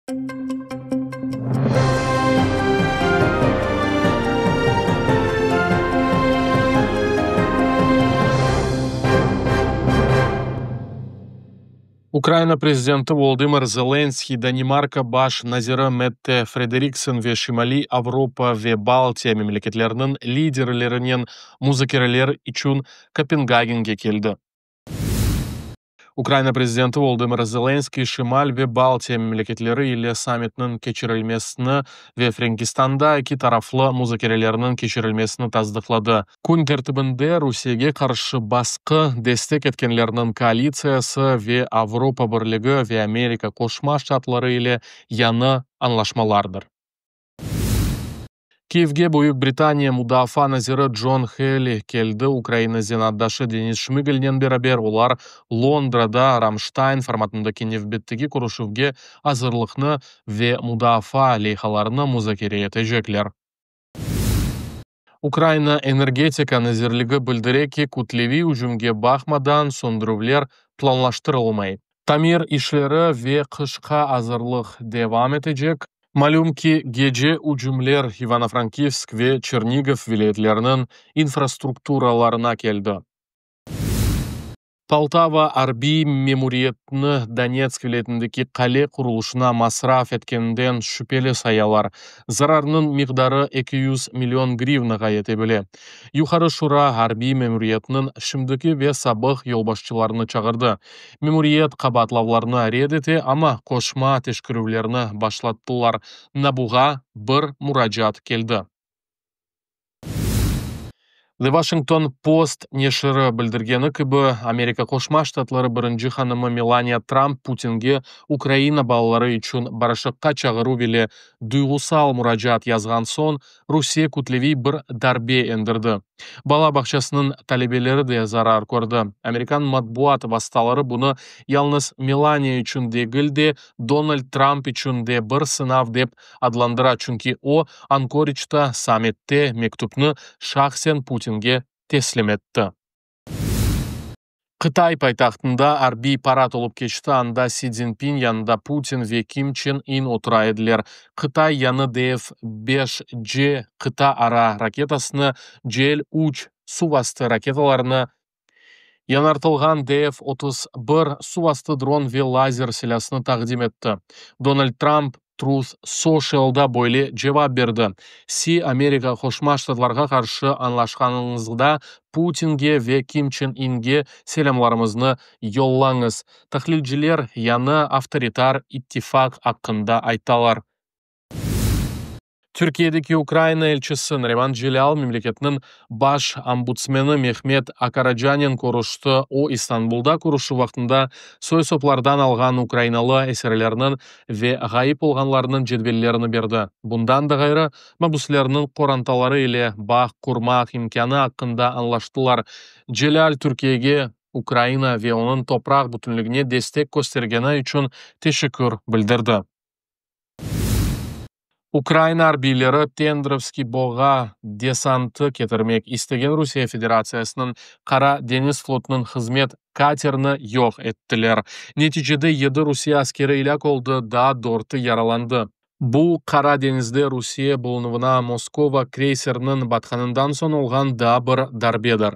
Ukrayina prezidenti Volodımır Zelenskıy, Danimarka baş naziri Mette Frederiksen ve Şimaliy Avropa ve Baltiya memleketleriniñ liderlerinen muzakereler içün Kopengagenge keldi. Ukrayina prezidenti Volodımır Zelenskıy Şimal ve Baltiya memleketleri ile sammitniñ keçirilmesini ve Frenkistanda eki taraflı muzakerelerniñ keçirilmesini tasdıqladı. Kün tertibinde Rusiyege qarşı basqı, destek etkenlerniñ koalitsiyası ve Avropa Birligi ve Amerika Qoşma Ştatları ile yañı añlaşmalardır. Kyivge Büyük Britaniya mudafaa naziri Con Heli keldi. Ukraina zenaatdaşı Denis Şmıgalnen beraber olar Londrada Ramştayn formatındaki nevbetteki körüşüvge azırlıqnı ve mudafaa leyhalarını muzakere etecekler. Ukraina Energetika nazirligi bildire ki, kütleviy ücümge baqmadan, söndürüvler planlaştırılmay. Tamir işleri ve qışqa azırlıq devam etecek. Malüm ki, gece ücümler İvano-Frankivsk ve Çernigov vilâyetleriniñ infrastrukturalarına keldi. Poltava arbiy memuriyetini Donetsk vilâyetindeki qale qurulışına masraf etkeninden şübeli sayalar. Zararnıñ miqdarı 200 million grivnağa yete bile. Yuqarı Şura arbiy memuriyetiniñ şimdiki ve sabıq yolbaşçılarını çağırdı. Memuriyet qabaatlavlarnı red ete, amma qoşma teşkerüvlerni başlattılar. NABUğa bir muracaat keldi. The Washington Post neşiri bildirgeni kibi, Amerika Qoşma Ştatları birinci hanımı Melaniya Tramp Putinge Ukraina balaları içün barışıqqa çağıruv ile duyğusal muracaat yazğan soñ Rusiye kütleviy bir darbe endirdi. Bala bağçasınıñ talebeleri de zarar kördi. Amerikan matbuat vastaları bunı yalıñız Melaniya içün degil de, Donald Tramp içün de bir sınav dep adlandıra, çünki o, Ankoriçte sammitte mektüpni şahsen Putinge teslim etti. Qıtay paytahtında arbiy parad olıp keçti, anda Si Czinpin yanında Putin ve Kim Çen In otura ediler. Qıtay yañı DF-5C qıta-ara raketasını, CL-3 suvastı raketalarını, yañartılğan DF-31 suvastı dron ve lazer silâsını taqdim etti. Donald Tramp Truth Socialda böyle cevap berdi: Si, Amerika Qoşma Ştatlarğa qarşı añlaşqanıñızda Putinge ve Kim Çen İnge selâmlarımıznı yollañız. Tahlilciler yañı avtoritar ittifaq aqqında aytalar. Türkiyedeki Ukraina elçisi Nariman Celâl memleketniñ baş ombudsmeni Mehmet Akaracanen körüşti. O, İstanbulda körüşüv vaqtında soy-soplardan alğan ukrainalı esirlerniñ ve ğayıp olğanlarnıñ cedvellerini berdi. Bundan da ğayrı, mabüslerniñ qorantaları ile bağ qurmaq imkânı aqqında añlaştılar. Celâl Türkiyege Ukraina ve onıñ topraq bütünligine destek köstergeni içün teşekkür bildirdi. Ukraina arbiyleri Tendrovskiy boğa desantı ketirmek istegen Rusiye Federatsiyasınıñ Qara deñiz flotunıñ hızmet katerini yoq ettiler. Neticede yedi Rusiye askeri ilâk oldı, daa dörtü yaralandı. Bu, Qara deñizde Rusiye bulunuvına Moskova kreyseriniñ batqanından soñ olğan daa bir darbedir.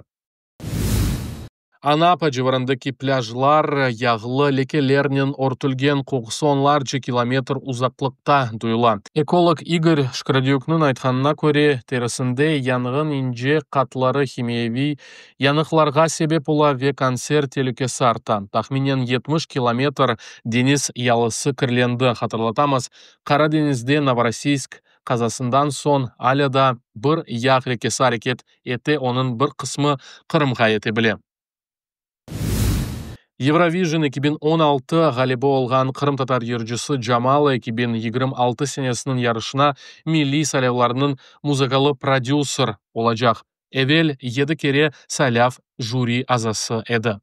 Anapa civarındaki plâjlar yağlı lekelernen örtülgen, qoqusı onlarca kilometr uzaqlıqta duyula. Ekolog İgor Şkradükniñ aytqanına köre, terisinde yanğın ince qatları himiyaviy yanıqlarğa sebep ola ve qanser telükesi arta. Tahminen 70 kilometr deñiz yalısı kirlendi. Hatırlatamız, Qara deñizde Novorossiysk qazasından soñ alâ daa bir yağ lekesi areket ete, onıñ bir qısmı Qırımğa yete bile. Eurovision 2016 ğalibi olğan qırımtatar yırcısı Jamala 2026 senesiniñ yarışına milliy saylavlarnıñ muzıkalı prodüser olacaq. Evel yedi kere saylav jüri azası edi.